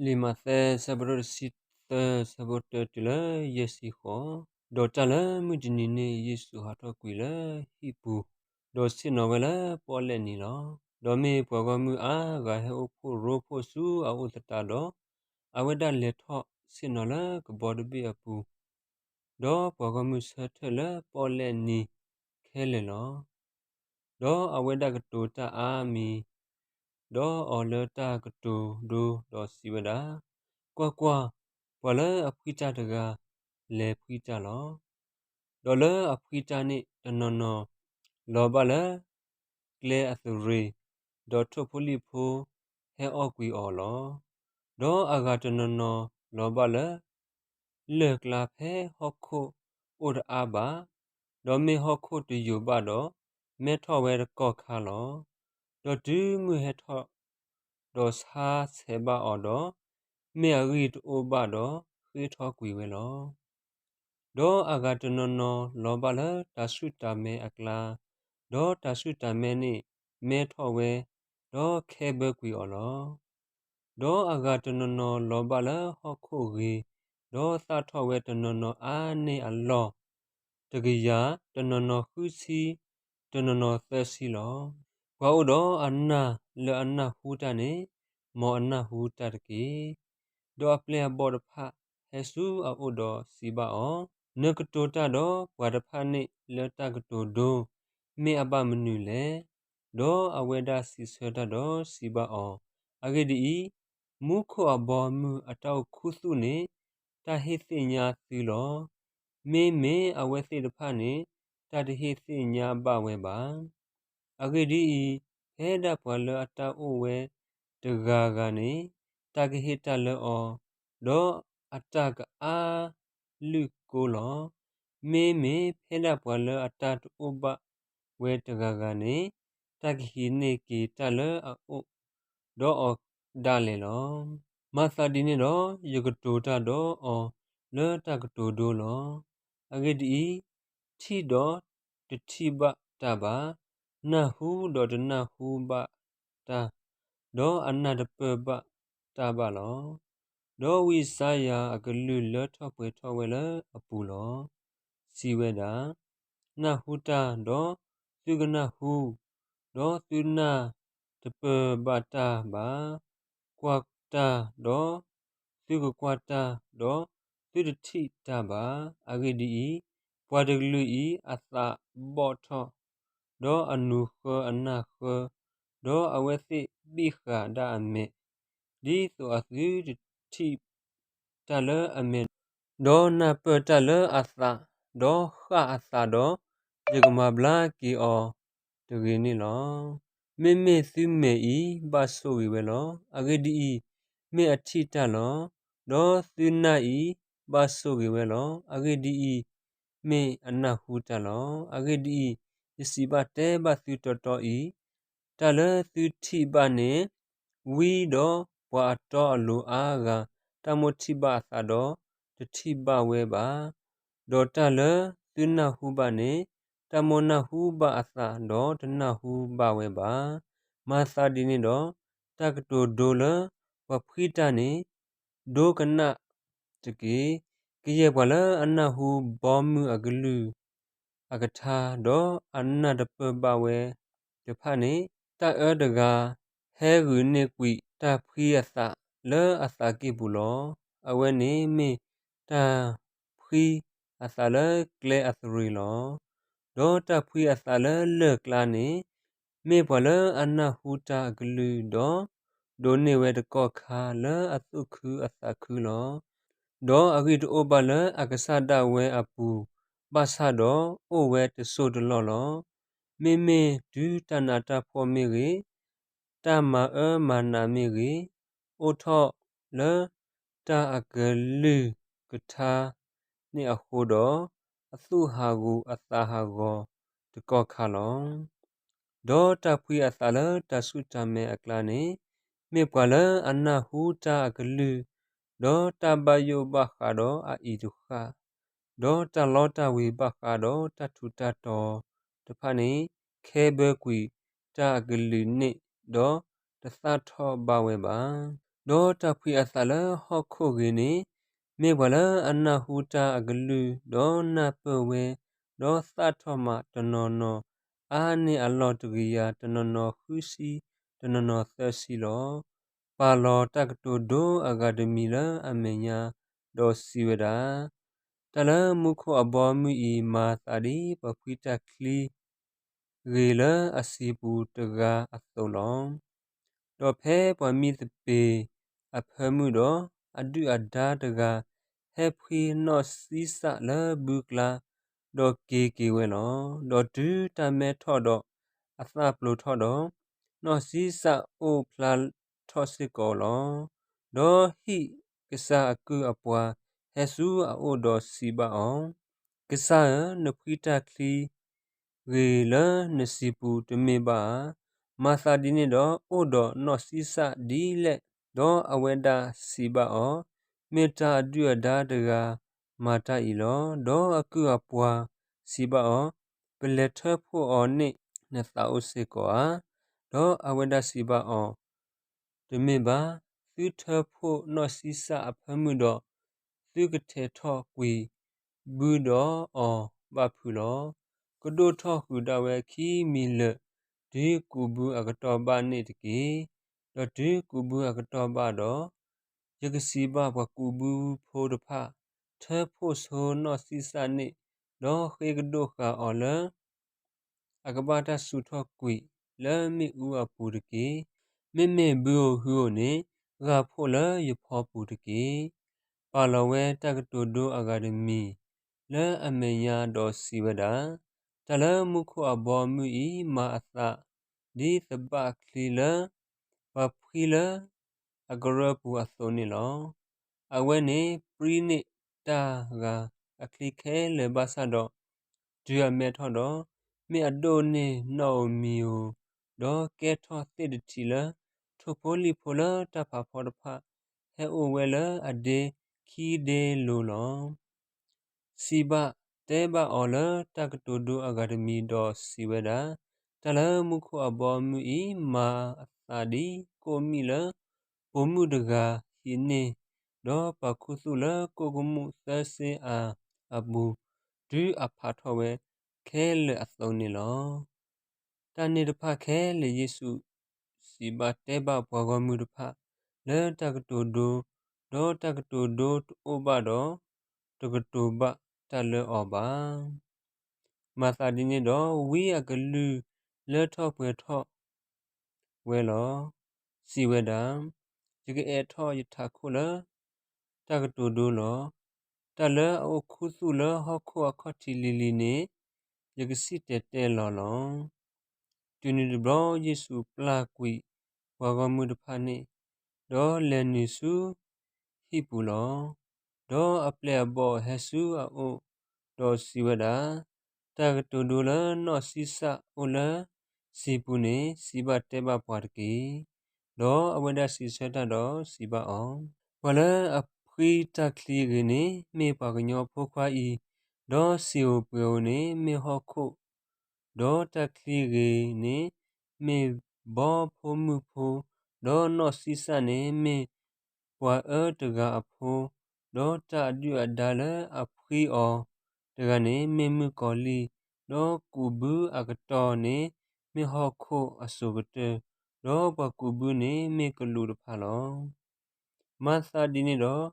လံာ်မးသဲ ဆၢဒိၣ်တဆံသၢ ဆၢဖိတၢတုၤလၢယဲၢ်ဆံဃိး, ဒီးတၢ်လၢမုၢ်တနံၤန့ၣ် ယ့ၣ်ၡူးဟးထီၣ်ကွံာ်လၢဟံၣ်ပူၤ, ဒီးဆ့ၣ်နီၤဝဲလၢပီၣ်လဲၣ်နံၤလီၤ. ဒီးမ့ၢ်ပှၤဂီၢ်မုၢ်အါဂၤဟဲအိၣ်ဖှိၣ်ရိဖှိၣ်ဆူအအိၣ်သတးဒီး, အဝဲဒၣ်လဲၤထီၣ်ဆ့ၣ်နီၤလၢကဘီတဘ့ၣ်အပူၤ, ဒီးပှၤဂီၢ်မုၢ်ဆၢထၢၣ်လၢပီၣ်လဲၣ်နံၤခဲလၢာ်လီၤ. ဒီးအဝဲဒၣ်ကတိၤတၢ်အါမံၤ, ဒီးအီၤလၢတၢ်ကတိၤဒိ ဒီးစံးဝဲဒၣ်, ကွၢ်ကွၢ်, ပှၤလၢအဖှံတၢ်တဂၤ လဲၤဖှံတၢ်လီၤ. ဒီးလၢအဖှံတၢ်န့ၣ်တနီၤနီၤ လီၤဘၣ်လၢ ကျဲအသရ့ၤ, ဒီးထိၣ်ဖိလံၣ်ဖိဟဲအီၣ်ကွံာ်အီၤလီၤ. ဒီးအဂၤတနီၤနီၤလီၤဘၣ်လၢ လၢၢ်ကျါဖဲဟီၣ်ခိၣ်အိၣ်တအါဘၣ်, ဒီးမ့ၢ်ဟီၣ်ခိၣ်တယိာ်ဘၣ်ဒီး မဲထီၣ်ဝဲတကီၢ်ခါလီၤ. ဒီးတုၤမုၢ်ဟဲထီၣ် ဒီးဆါဆဲးဘၣ်အီၤဒီး, မ့ၢ်အဂံၢ်တအိၣ်ဘၣ်ဒီး ဃ့ထီၣ်ကွံာ်ဝဲလီၤ. ဒီးအဂၤတနီၤနီၤလီၤဘၣ်လၢတၤဆှုၣ်တၤမဲအကျါ, ဒီးတၤဆှုၣ်တၤမဲန့ၣ်မဲထီၣ်ဝဲ, ဒီးခဲဘၢကွံာ်အီၤလီၤ. ဒီးအဂၤတနီၤနီၤလီၤဘၣ်လၢဟီၣ်ခိၣ်ဂ့ၤ, ဒီးသၣ်ထီၣ်ဝဲတနီၤနီၤအါန့ၢ်အလီၢ်တကယၤ, တနီၤနီၤဃုဆံ, တနီၤနီၤသၢဆံလီၤ. ပှၤအိၣ်ဒီးအနၢ်လၢအနၢ်ဟူတၢ်န့ၣ်, မ်အနၢ်ဟူတၢ်တက့ၢ်. ဒီးအပျဲၢ်အဘီၣ်တဖၣ်ဟဲဆူအအိၣ်ဒီးစံးဘၣ်အီၤ, နကတိၤတၢ်ဒီးပှၤတဖၣ်န့ၣ်လၢတၢ်ကတိၤဒိ မ့ၢ်အဘၣ်မနုၤလဲၣ်. ဒီးအဝဲဒၣ်စံးဆၢတၢ်ဒီးစံးဘၣ်အီၤ, အဂ့ၢ်ဒ်အံၤ, မူခိၣ်အဘီအမုၢ်အတၢ်အိၣ်ခူသူၣ်န့ၣ် တၢ်ဟ့ၣ်သ့ၣ်ညါသုလီၤ. မ့မ့ၢ်အဝဲသ့ၣ်တဖၣ်န့ၣ် တၢ်တဟ့ၣ်သ့ၣ်ညါဘၣ်ဝဲဘၣ်. အဂ့ၢ်ဒ်အံၤ, ဖဲဒၣ်ပှၤလၢအတၢ်အိၣ်ဝဲတဂၤဂၤန့ၣ် တၢ်ကဟ့ၣ်တၢ်လၢအီၤ, ဒီးအတၢ်ကအါလုၢ်ကိလီၤ. မ့မ့ၢ်ဖဲဒၣ်ပှၤလၢအတၢ်တအိၣ်ဘၣ်ဝဲတဂၤဂၤန့ၣ် တၢ်ကဟံးန့ၢ်က့ၤတၢ်လၢအအိၣ်ဒီးအီၤဒၣ်လဲာ်လီၤ. မၤသးဒ်န့ၣ်ဒီး ယကတိၤတၢ်ဒီးအီၤလၢတၢ်ကတိၤဒိလီၤ. အဂ့ၢ်ဒ်အံၤ, ထံၣ်ဒီးတထံၣ်ဘၣ်တၢ်ဘၣ်, နၢ်ဟူဒီးတနၢ်ဟူဘၣ်တၢ်, ဒီးအနၢ်တပၢၢ်ဘၣ်တၢ်ဘၣ်လီၤ. ဒီးဝံယၡါယၤအကလုၢ်လၢထီၣ်ပှဲၤထီၣ်ဝဲလၢအပူၤလီၤ. စံးဝဲဒၣ်, နၢ်ဟူတၢ်, ဒီးသုကနၢ်ဟူ, ဒီးသုနၢ်တပၢၢ်ဘၣ်တၢ်ဘၣ်, ကွၢ်တၢ်, ဒီးသုကကွၢ်တၢ်, ဒီးသုတထံၣ်တၢ်ဘၣ်. အဂ့ၢ်ဒ်အံၤ, ပှၤတကလုာ်အံၤအသးဘီၣ်ထီၣ်, ဒီးအနူၤဃၢအနၢ်ဃၢ, ဒီးအဝဲသ့ၣ်ဘံၣ်ဃာ်ဒၣ်အမဲာ်, ဒ်သိးအသုတထံၣ်တၢ်လၢအမဲာ်, ဒီးနၢ်ပၢၢ်တၢ်လၢအသး, ဒီးဃၣ်အသးဒီး, ယကမၤဘျါက့ၤအီၤတဂ့ၤန့ၣ်လီၤ. မ့မ့ၢ်သုမဲာ်အံၤဘၣ်ဆိၣ်ဂ့ၤဝဲလီၤ. အဂ့ၢ်ဒ်အံၤ, မ့ၢ်အထံၣ်တၢ်လီၤ. ဒီးသုနၢ်အံၤဘၣ်ဆိၣ်ဂ့ၤဝဲလီၤ. အဂ့ၢ်ဒ်အံၤ, မ့ၢ်အနၢ်ဟူတၢ်လီၤ. အဂ့ၢ်ဒ်အံၤ, ယစံးဘၣ်တဲဘၣ်သုတီတီအံၤ, တၢ်လၢသုထံၣ်ဘၣ်န့ၣ်, ဝံဒီးပှၤအတီအလိၤအါဂၤ, တၢ်မိၣ်ထံၣ်ဘၣ်အသးဒီးတထံၣ်ဘၣ်ဝဲဘၣ်. ဒီးတၢ်လၢသုနၢ်ဟူဘၣ်န့ၣ်, တၢ်မိၣ်နၢ်ဟူဘၣ်အသးဒီးတနၢ်ဟူဘၣ်ဝဲဘၣ်. မၤသးဒ်န့ၣ်ဒီး, တၢ်ကတိၤဒိလၢပှၤဖှံတၢ်န့ၣ် ဒိကနၣ်တက့ၢ်. ကယဲၢ်ပှၤလၢအနၢ်ဟူဘီမုၢ်အကလုၢ်အကထါ, ဒီးအနၢ်တပၢၢ်ဘၣ်ဝဲတဖၣ်န့ၣ်, တၢ်အၢတဂၤ ဟဲဂုာ်န့ၢ်ကွံာ်တၢ်ဖှံအသးလၢအသးကံၢ်ပူၤလီၤ. အဝဲန့ၣ်မ့ၢ်တၢ်ဖှံအသးလၢကျဲအသရ့ၤလီၤ. ဒီးတၢ်ဖှံအသးလၢလၢၢ်ကျါန့ၣ်, မ့ၢ်ပှၤလၢအနၢ်ဟူတၢ်အကလုၢ်ဒီး, ဒိးန့ၢ်ဝဲတကီၢ်ခါလၢအသူၣ်ခုအသးခုလီၤ. ဒီးအဂံၢ်တအိၣ်ဘၣ်လၢအကစၢ်ဒၣ်ဝဲအပူၤဘၣ်ဆၣ်ဒီး, အိၣ်ဝဲတစိၢ်တလီၢ်လီၤ. မ့မ့ၢ်တုၤတၢ်နးတၢ်ဖှီၣ်မ့ၢ်ဂ့ၤ, တၢ်မၤအၢမၤနးမ့ၢ်ဂ့ၤ, အိၣ်ထီၣ်လၢတၢ်အကလုၢ်ကထါန့ၣ်အဃိဒီး, အသူၣ်ဟးဂူာ်အသးဟးဂီၤတကီၢ်ခါလီၤ. ဒီးတၢ်ဖှံအသးလၢတၢ်ဆူၣ်တၢ်မဲအကျါန့ၣ်, မ့ၢ်ပှၤလၢအနၢ်ဟူတၢ်အကလုၢ်, ဒီးတၢ်ဘၣ်ယိၣ်ဘၣ်ဃးဒီးအအံၤတဃၣ်, ဒီးတၢ်လီတၢ်ဝ့ၤဘၣ်ဃးဒီးတၢ်ထူးတၢ်တီၤတဖၣ်န့ၣ်, ခဲဘၢကွံာ်တၢ်အကလုၢ်န့ၣ်, ဒီးတသၣ်ထီၣ်ဘၣ်ဝဲဘၣ်. ဒီးတၢ်ဖှံအသးလၢဟီၣ်ခိၣ်ဂ့ၤန့ၣ်, မ့ၢ်ပှၤလၢအနၢ်ဟူတၢ်အကလုၢ်, ဒီးနၢ်ပၢၢ်ဝဲ, ဒီးသးထီၣ်မးတနီၤနီၤ, အါန့ၢ်အလီၢ်တကယၤ, တနီၤနီၤဃုဆံ, တနီၤနီၤသၢဆံလီၤ. ပာ်လီၤတၢ်ကတိၤဒိအဂၤတမံၤလၢအမဲာ်ညါ, ဒီးစံးဝဲဒၣ်, တၢ်လၢမူခိၣ်အဘီအမုၢ်အံၤ မၤအသးဒ်ပှၤဖှံတၢ်ချံ ဂ့ၤလၢအစံာ်ပူၤတဂၤအသိးလီၤ. ဒီးဖဲပှၤမံသပ့ၤအဖၢမုၢ်ဒီး, အဒုၣ်အဒါတဂၤ ဟဲဖှံနီၣ်စံစၣ်လၢဘုကျါ, ဒီးက့ၤက့ၤဝဲလီၤ. ဒီးတုၤတၢ်မဲထီၣ်ဒီးအသၣ်ပျိၤထီၣ်ဒီး, နီၣ်စံစၣ်အိၣ်ဖျါထီၣ်စ့ၢ်ကီးလီၤ. ဒီးဟံၣ်ကစၢ်အကုၢ်အပှၤ ဟဲဆူအအိၣ်ဒီးစံးဘၣ်အီၤ, ကစၢ်ဧၢ, နဖှံတၢ်ချံ ဂ့ၤလၢနစံာ်ပူၤတမ့ၢ်ဘၣ်ဧါ. မၤသးဒ်န့ၣ်ဒီး အိၣ်ဒီးနီၣ်စံစၣ်ဒ်လဲၣ်. ဒီးအဝဲဒၣ်စံးဘၣ်အီၤ, မ့ၢ်တၢ်အဒုၣ်အဒါတဂၤမၤတၢ်အံၤလီၤ. ဒီးအကုၢ်အပှၤစံးဘၣ်အီၤ, ပလဲၤထၢဖှိၣ်အီၤန့ၣ်နသးအိၣ်စ့ၢ်ကီးဧါ. ဒီးအဝဲဒၣ်စံးဘၣ်အီၤ, တမ့ၢ်ဘၣ်, သုထၢဖှိၣ်နီၣ်စံစၣ်အဖၢမုၢ်ဒီး, သုကထဲးထီၣ်ကွံာ်ဘုဒီးအီၤဘၣ်ဖုးလီၤ. ကဒိၣ်ထီၣ်ဃုာ်ဒၣ်ဝဲခံမံၤလၢာ်, တုၤကူးဘုအကတီၢ်ဘၣ်န့ၣ်တက့ၢ်. ဒီးတုၤကူးဘုအကတီၢ်ဘၣ်ဒီး, ယကစံးဘၣ်ပှၤကူးဘုဖိတဖၣ်, ထၢဖှိၣ်ဆိနီၣ်စံစၣ်န့ၣ်, ဒီးဃ့ကဒိၣ်ဃာ်အီၤလၢ အကဘၣ်တၢ်စူးထီၣ်ကွံာ်လၢမ့ၣ်အူအပူၤတက့ၢ်. မ့မ့ၢ်ဘုဧိၤဟုဧိၤန့ၣ်, ဂၢ်ဖှိၣ်လၢယဖီပူၤတက့ၢ်. ပာ်လီၤဝဲတၢ်ကတိၤဒိအဂၤတမံၤလၢအမဲာ်ညါဒီးစံးဝဲဒၣ်, တၢ်လၢမူခိၣ်အဘီအမုၢ်အံၤ မၤအသးဒ်သဘၣ်ချံလၢ ပှၤဖှံလၢအကရၢပူၤအသိးန့ၣ်လီၤ. အဝဲန့ၣ်ပြံန့ၢ်တၢ်ဂၤအချံခဲလၢာ်ဘၣ်ဆၣ်ဒီး, တုၤအမဲထီၣ်ဒီး, မ့ၢ်အဒိၣ်န့ၢ်နီၣ်ဧိၤမံၤဧိၤ, ဒီးကဲထီၣ်သ့ၣ်တထံးလၢ ထိၣ်ဖိလံၣ်ဖိလၢတၢ်ဖးဖီတဖၣ် ဟဲအိၣ်ဝဲလၢအဒ့ခံဒ့လိၤလီၤ. စံးဘၣ်တဲဘၣ်အီၤလၢတၢ်ကတိၤဒိအဂၤတမံၤဒီးစံးဝဲဒၣ်, တၢ်လၢမူခိၣ်အဘီအမုၢ်အံၤ မၤအသးဒ်ကိးမံၣ်လၢ ပိာ်မုၣ်တဂၤဟံးန့ၢ်, ဒီးပာ်ခူသူၣ်လၢကိၣ်ကမူၣ်သၢစ့အၤအပူၤ, တုၤအဖးထီၣ်ဝဲခဲလၢာ်အသိးန့ၣ်လီၤ. တၢ်န့ၣ်တဖၣ်ခဲလၢာ်ယ့ၣ်ၡူးစံးဘၣ်တဲဘၣ်ပှၤဂီၢ်မုၢ်တဖၣ်လၢတၢ်ကတိၤဒိ, ဒီးတၢ်ကတိၤဒိတအိၣ်ဘၣ်ဒီး တကတိၤဘၣ်တၢ်လၢအီၤဘၣ်. မၤသးဒ်န့ၣ်ဒီး ဝံအကလုၢ်လၢထီၣ်ပှဲၤထီၣ်ဝဲလီၤ. စံးဝဲဒၣ်, ယကအဲးထီၣ်ယထးခိၣ်လၢတၢ်ကတိၤဒိလီၤ. တၢ်လၢအအိၣ်ခူသူၣ်လၢဟီၣ်ခိၣ်အခီၣ်ထံးလံၤလံၤန့ၣ် ယကစံၣ်တဲၤတဲလီၤလီၤ. တုၤနုၤတဘျီယ့ၣ်ၡူးပျၢ်ကွံာ်ပှၤဂီၢ်မုၢ်တဖၣ်န့ၣ်, ဒီးလဲၤနုာ်ဆူဟံၣ်ပူၤလီၤ. ဒီးအပျဲၢ်အဘီၣ်ဟဲဆူအအိၣ်, ဒီးစံးဝဲဒၣ်, တၢ်ကတိၤဒိလၢနီၣ်စံစၣ်အိၣ်လၢစံာ်ပူၤန့ၣ် စံးဘၣ်တဲဘၣ်ပှၤတက့ၢ်. ဒီးအဝဲဒၣ်စံးဆၢတၢ်ဒီးစံးဘၣ်အီၤ, ပှၤလၢအဖှံတၢ်ချံဂ့ၤန့ၣ် မ့ၢ်ပှၤကညီဖိခွါအံၤ, ဒီးစံာ်ဧိၤပှဲၤဧိၤန့ၣ် မ့ၢ်ဟီၣ်ခိၣ်, ဒီးတၢ်ချံဂ့ၤန့ၣ် မ့ၢ်ဘီဖိမုၢ်ဖိ, ဒီးနီၣ်စံစၣ်န့ၣ် မ့ၢ်ပှၤအၢတဂၤအဖိ, ဒီးတၢ်အဒုၣ်အဒါလၢအဖှံအီၤတဂၤန့ၣ် မ့ၢ်မုၣ်ကီၤလံၢ်, ဒီးကူးဘုအကတီၢ်န့ၣ် မ့ၢ်ဟီၣ်ခိၣ်အစိၤကတၢၢ်, ဒီးပှၤကူးဘုန့ၣ် မ့ၢ်ကလူးတဖၣ်လီၤ. မၤသးဒ်န့ၣ်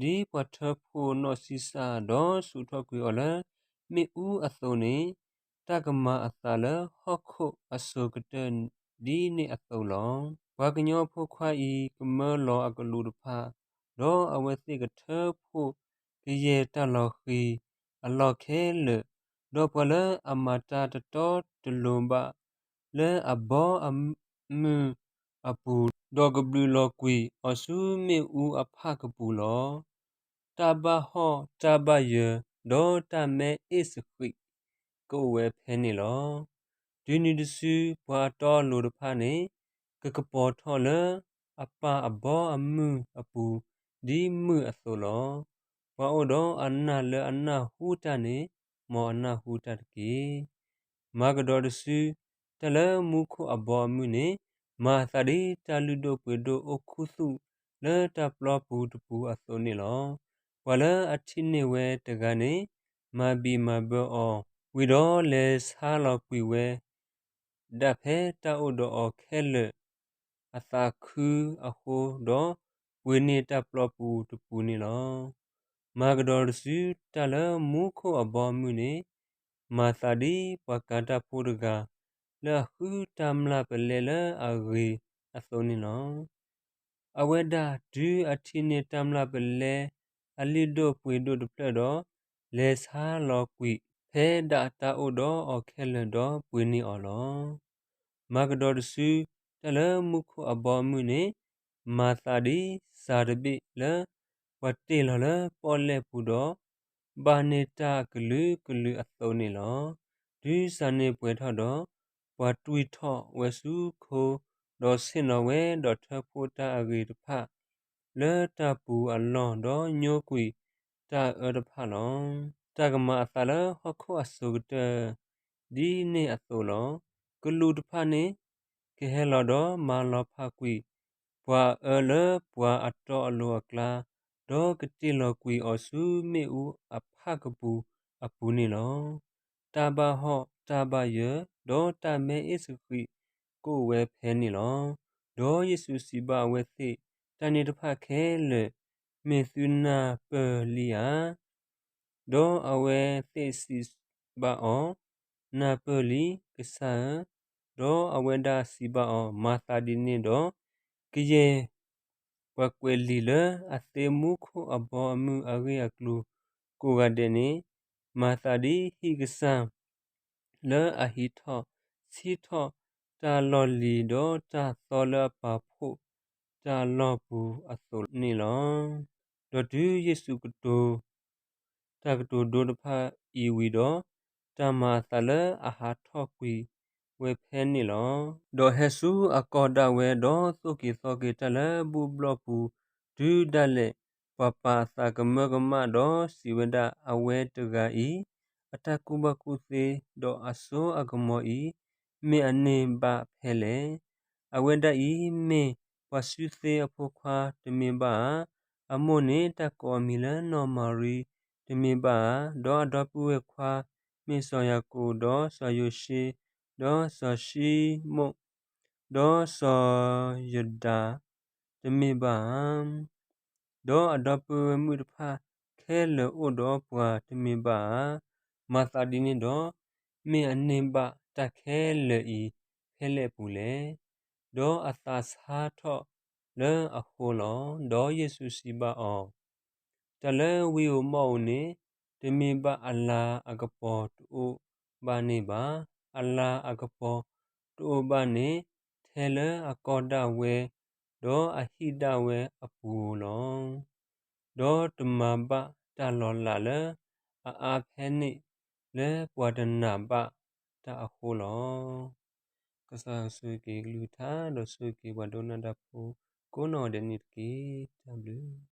ဒီး, ဒ်ပှၤထၢဖှိၣ်နီၣ်စံစၣ် ဒီးစူးထီၣ်ကွံာ်အီၤလၢမ့ၣ်အူအသိးန့ၣ်, တၢ်ကမၤအသးလၢဟီၣ်ခိၣ်အစိၤကတၢၢ်ဒ်န့ၣ်အသိးလီၤ. ပှၤကညီဖိခွါအံၤ ကမၢလီၤအကလူးတဖၣ်, ဒီးအဝဲသ့ၣ်ကထၢဖှိၣ်ကယဲၢ်တၢ်လီၤဃံၤအလီၢ်ခဲလၢာ်, ဒီးပှၤလၢအမၤတၢ်တတီတလိၤဘၣ်လၢအဘီအမုၢ်အပူၤ, ဒီးကဘျုးလီၤကွံာ်အီၤဆူမ့ၣ်အူအဖၣ်ကပူၤလီၤ. တၢ်ဘၣ်ဟီၣ်တၢ်ဘၣ်ယၢၤ, ဒီးတၢ်မဲအ့ၣ်စဃံး ကအိၣ်ဝဲဖဲန့ၣ်လီၤ. တုၤနုၤတစု ပှၤအတီအလိၤတဖၣ်န့ၣ် ကကပီၤထီၣ်လၢအပၢ်အဘီအမုၢ်အပူၤ ဒ်မုၢ်အသိးလီၤ. ပှၤအိၣ်ဒီးအနၢ်လၢအနၢ်ဟူတၢ်န့ၣ် မ်အနၢ်ဟူတၢ်တက့ၢ်. မၤကဒီးတစု, တၢ်လၢမူခိၣ်အဘီအမုၢ်န့ၣ် မၤအသးဒ်တၢ်လုၢ်ဒိၣ်ပှ့ၤဒိၣ်အိၣ်ခူသူၣ် လၢတၢ်ပျီပူၤတပူၤအသိးန့ၣ်လီၤ. ပှၤလၢအထံၣ်န့ၢ်ဝဲတဂၤန့ၣ် မၤဘံၣ်မၤဘၢအီၤ, ဝံၤဒီးလဲၤဆါလီၤကွံာ်ဝဲ ဒၣ်ဖဲတၢ်အိၣ်ဒီးအီၤခဲလၢာ်အသးခုအဃိ, ဒီးပှ့ၤန့ၢ်တၢ်ပျီပူၤတပူၤန့ၣ်လီၤ. မၤကဒီးတစု, တၢ်လၢမူခိၣ်အဘီအမုၢ်န့ၣ် မၤသးဒ်ပှၤကၤတၢ်ဖိတဂၤ လၢအဃုတၢ်မျၢ်ပလဲလၢအဂ့ၤအသိးန့ၣ်လီၤ. အဝဲဒၣ်တုၤအထံၣ်န့ၢ်တၢ်မျၢ်ပလဲအလံၣ်ဒိၣ်ပှ့ၤဒိၣ်တဖျၢၣ်ဒီး, လဲၤဆါလီၤကွံာ်ဖဲဒၣ်တၢ်အိၣ်ဒီးအီၤခဲလၢာ်ဒီးပှ့ၤန့ၢ်အီၤလီၤ. မၤကဒီးတစု, တၢ်လၢမူခိၣ်အဘီအမုၢ်န့ၣ် မၤသးဒ်စၤတဘ့ၣ်လၢ ပှၤတ့ၢ်လီၤလၢပီၣ်လဲၣ်ပူၤဒီး ဘၣ်န့ၢ်တၢ်ကလုာ်ကလုာ်အသိးန့ၣ်လီၤ. တုၤစၤန့ၣ်ပှဲၤထီၣ်ဒီး, ပှၤတွံၢ်ထီၣ်ဝဲဆူခိ, ဒီးဆ့ၣ်နီၤဝဲဒီးထၢဖှိၣ်တၢ်အဂ့ၤတဖၣ် လၢတၢ်ပူၤအလီၢ်, ဒီးညိကွံာ်တၢ်အၢတဖၣ်လီၤ. တၢ်ကမၤအသးလၢဟီၣ်ခိၣ်အစိၤကတၢၢ် ဒ်န့ၣ်အသိးလီၤ. ကလူးတဖၣ်န့ၣ် ကဟဲလီၤဒီးမၤလီၤဖးကွံာ် ပှၤအၢလၢပှၤအတီအလိၤအကျါ, ဒီးကတ့ၢ်လီၤကွံာ်အီၤဆူမ့ၣ်အူအဖၣ်ကပူၤအပူၤန့ၣ်လီၤ. တၢ်ဘၣ်ဟီၣ်တၢ်ဘၣ်ယၢၤ, ဒီးတၢ်မဲအ့ၣ်စဃံး ကအိၣ်ဝဲဖဲန့ၣ်လီၤ. ဒီးယ့ၣ်ၡူးစံးဘၣ်အဝဲသ့ၣ်, တၢ်န့ၣ်တဖၣ်ခဲလၢာ် မ့ၢ်သုနၢ်ပၢၢ်လံဧါ. ဒီးအဝဲသ့ၣ်စံးဘၣ်အီၤ, နၢ်ပၢၢ်လံ, ကစၢ်ဧၢ. ဒီးအဝဲဒၣ်စံးဘၣ်အီၤ, မၤသးဒ်န့ၣ်ဒီး, ကယဲၢ် ပှၤကွဲးလံာ်လၢအသ့မူခိၣ်အဘီအမုၢ်အဂ့ၢ်အကျိၤကိးဂၤဒဲးန့ၣ်, မၤသးဒ်ဟံၣ်ကစၢ် လၢအဟံးထီၣ်ဆံးထီၣ်တၢ်လီၢ်လံၤ, ဒီးတၢ်သီလၢအပာ်ဖှိၣ်တၢ်လီၢ်ပူၤအသိးန့ၣ်လီၤ. ဒီးတုၤယ့ၣ်ၡူးကတိၤ တၢ်ကတိၤဒိတဖၣ်အံၤဝံၤဒီး, တၢ်မၤအသးလၢအဟးထီၣ်ကွံာ်ဝဲဖဲန့ၣ်လီၤ. ဒီးဟဲဆူအကီၢ်ဒၣ်ဝဲ, ဒီးသိၣ်က့ၤသီက့ၤတၢ်လၢဘူၣ်ဘျီၣ်ပူၤ, တုၤဒၣ်လဲာ် ပှၤပာ်အသးကမၢကမၣ်ဒီးစံးဝဲဒၣ်, အဝဲတဂၤအံၤ အတၢ်ကူၣ်ဘၣ်ကူၣ်သ့, ဒီးအစိအကမီၤအံၤ မ့ၢ်အန့ၢ်ဘၣ်ဖဲလဲၣ်. အဝဲဒၣ်အံၤမ့ၢ်ပှၤစုသ့အဖိခွါတမ့ၢ်ဘၣ်ဧါ. အမိၢ်န့ၣ်တၢ်ကိးအမံၤလၢနီၢ်မၤရံတမ့ၢ်ဘၣ်ဧါ. ဒီးအဒီပုၢ်ဝဲၢ်ခွါမ့ၢ်စီၤယၤကိာ်, ဒီးစီၤယိၤၡ့, ဒီးစီၤၡံမိၣ်, ဒီးစီၤယဒၤတမ့ၢ်ဘၣ်ဧါ. ဒီးအဒီပုၢ်ဝဲၢ်မုၣ်တဖၣ်ခဲလၢာ်အိၣ်ဒီးပှၤတမ့ၢ်ဘၣ်ဧါ. မၤသးဒ်န့ၣ်ဒီး, မ့ၢ်အန့ၢ်ဘၣ်တၢ်ခဲလၢာ်အံၤဖဲလဲၣ်အပူၤလဲၣ်. ဒီးအသးဆါထီၣ်လၢအဃိလီၤ. ဒီးယ့ၣ်ၡူးစံးဘၣ်အီၤ, တၢ်လၢဝံဧိၤမီၣ်ဧိၤန့ၣ်, တမ့ၢ်ဘၣ်အလၤအကပီၤတအိၣ်ဘၣ်န့ၣ်ဘၣ်. အလၤအကပီၤတအိၣ်ဘၣ်န့ၣ်, ထဲလၢအကီၢ်ဒၣ်ဝဲ, ဒီးအဟံၣ်ဒၣ်ဝဲအပူၤလီၤ. ဒီးတမၤဘၣ်တၢ်လီၤလးလၢအအါဖဲန့ၣ်လၢပှၤတနာ်ဘၣ်တၢ်အဃိလီၤ. ကစၢ်ဆိၣ်ဂ့ၤက့ၤကလုၢ်ကထါ ဒီးဆိၣ်ဂ့ၤက့ၤပှၤဒိကနၣ်တၢ်ဖိကိးနီၢ်ဂၤဒဲးန့ၣ်တက့ၢ်. တၢ်ဘျုး